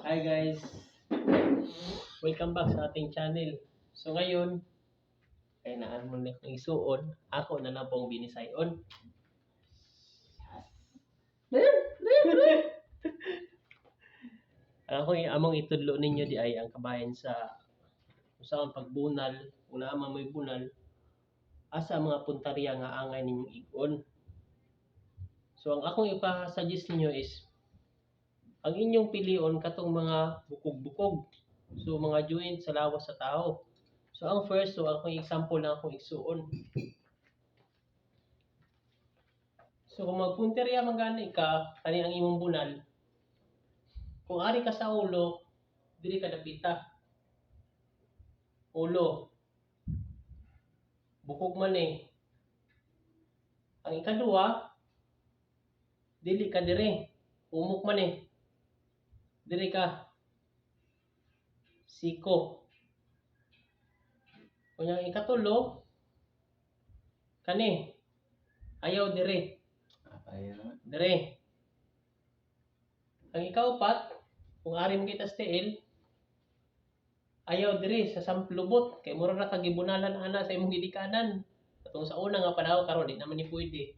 Hi guys! Welcome back sa ating channel. So ngayon, kay naan mo na akong isuon, ako na lang pong binisayon. Ang ako among itudlo ninyo di ay ang kabayan sa usaon pagbunal, kung naa man mo'y bunal, asa ang mga puntarya nga angay ninyong igon. So ang akong ipa-suggest ninyo is ang inyong pilion katong mga bukog-bukog. So mga joint sa lawas sa tao. So ang first, so akong example lang akong igsuon. So kung magpunterya man gani ka, kani ang imong bunal. Kung ari ka sa ulo, diri ka dapita. Ulo. Bukog man eh. Ang ikaduha, dili ka dire. Umok man eh. Diri ka. Siko. Unya ang ikatulo, kani. Ayaw dire. Ayaw. Dire. Ang ikaupat, kung ari mo kita sa tiil, ayaw dire sa samplubot kay mura ra ka gibunalan ana sa imong gidikanan. Atong sa una nga panahon, karon di naman ni pwede.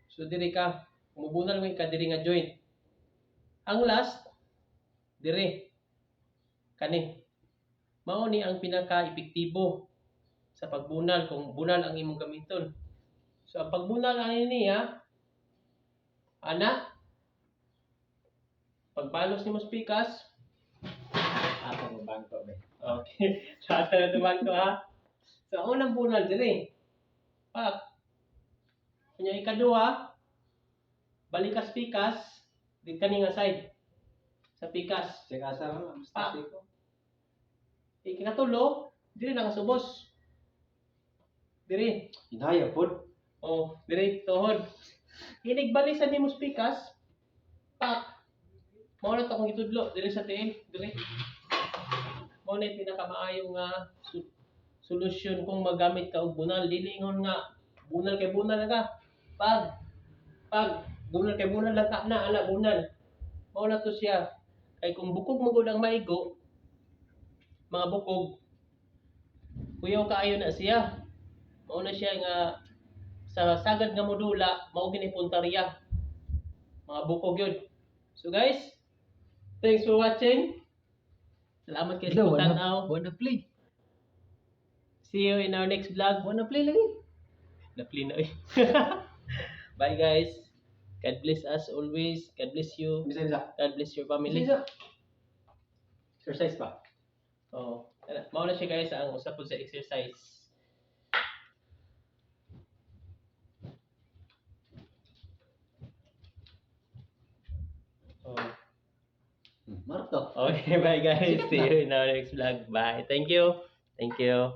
So dire ka, mubunal mo ka diri nga joint. Ang last dire kani. Mao ni ang pinaka-epektibo sa pagbunal kung bunal ang imong gamiton. So ang pagbunal ani niya ana, pagbalos nimo sa pikas. Ako mo bangko be. Okay. Sa na tumang to ha. So ang unang bunal dire. Pak. Kunya ikaduha, balikas pikas di kani nga side sa pikas. Check asa mo, Ah. basta siko. Ikatulo, dire nakasubos. Dire. Hinaya pod. Oh, dire tuhod. Inig balik sa nimo sa pikas. Pak. Mao na to akong gitudlo dire sa tiil, dire. Mao na yung pinakamaayo nga solusyon kung magamit ka og bunal. Dili ingon nga bunal kay bunal lang ka. Pag bunal kay bunal lang ka na ana bunal. Mao na to siya. Kay kung bukog mo gud ang maigo, mga bukog, kuyaw kaayo na siya. Mao na siya nga sa sagad nga modula, mao gini puntarya. Mga bukog yun. So guys, thanks for watching. Salamat kayo sa pagtanaw. Wala play. See you in our next vlog. Wala play lagi. Na-play na eh. Bye guys. God bless us always. God bless you. Bisa bisa. God bless your family. Bisa. Exercise pa. Oh, mao na siya guys ang usa po sa exercise. Oh. Marto. Okay, bye guys. Sikat See na. you in our next vlog. Bye. Thank you. Thank you.